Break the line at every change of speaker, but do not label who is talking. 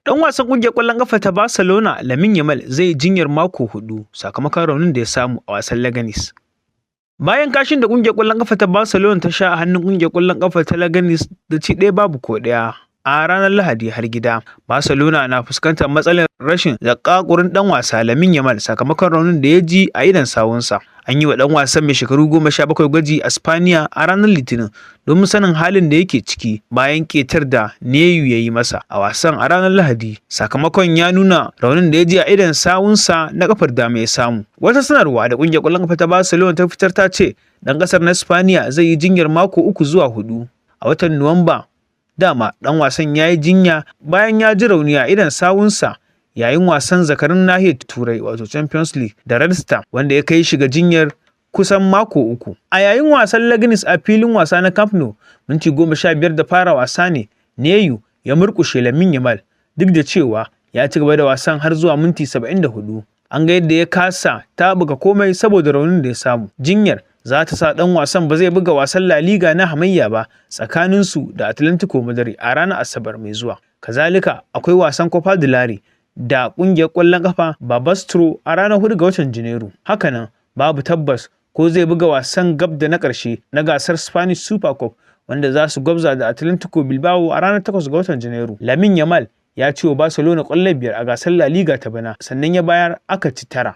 Dan wasan kungiyar ƙwallon ƙafa ta Barcelona, Lamine Yamal, zai yi jinyar mako 4 sakamakon raunin da ya samu a wasan Leganes. Bayan kashin da kungiyar ƙwallon ƙafa ta Barcelona ta sha a hannun kungiyar ƙwallon ƙafa ta Leganes da ci 1-0 a ranar Lahadi har gida, Barcelona na fuskantar matsalar rashin zakakurin dan wasa Lamine Yamal sakamakon raunin da ya ji a idon sawunsa. An yi wa dan wasan mai shekaru 17 gwaji a Spaniya a ranar Litinin domin sanin halin da yake ciki bayan ketar da Neyu ya yi masa a wasan a ranar Lahadi. Sakamakon ya nuna raunin da ya ji a idon sawunsa na kafar dama ya samu. Wata sanarwa da kungiyar ƙwallon kafa ta Barcelona ta fitar ta ce dan kasar na Spaniya zai yi jinyar mako 3 zuwa 4 a watan Nuwamba. Dama dan wasan ya yi jinya bayan ya ji rauni a idon sawunsa yayin wasan zakarun nahiyar Turai, wato Champions League, da Red Star, wanda ya kai shi ga jinyar kusan mako 3. A yayin wasan Leganes a filin wasa na Camp Nou, minti 15 da fara wasa ne Neyu ya murkushe Lamine Yamal, duk da cewa ya ci gaba da wasan har zuwa minti 74. An ga yadda ya kasa tabuka komai saboda raunin da ya samu. Jinyar za ta sa dan wasan ba zai buga wasan La Liga na hamayya ba tsakaninsu da Atlantico Madrid a ranar Asabar mai zuwa. Kazalika akwai wasan Copa del Rey da kungiyar ƙwallon kafa Barbastro a ranar 4 ga watan Janairu. Hakanan babu tabbas ko zai buga wasan gab da na ƙarshe na gasar Spanish Super Cup wanda za su gwabza da Atlantico Bilbao a ranar 8 ga watan Janairu. Lamine Yamal ya ci wa Barcelona ƙwallo 5 a gasar La Liga ta bana, sannan ya bayar aka ci 9.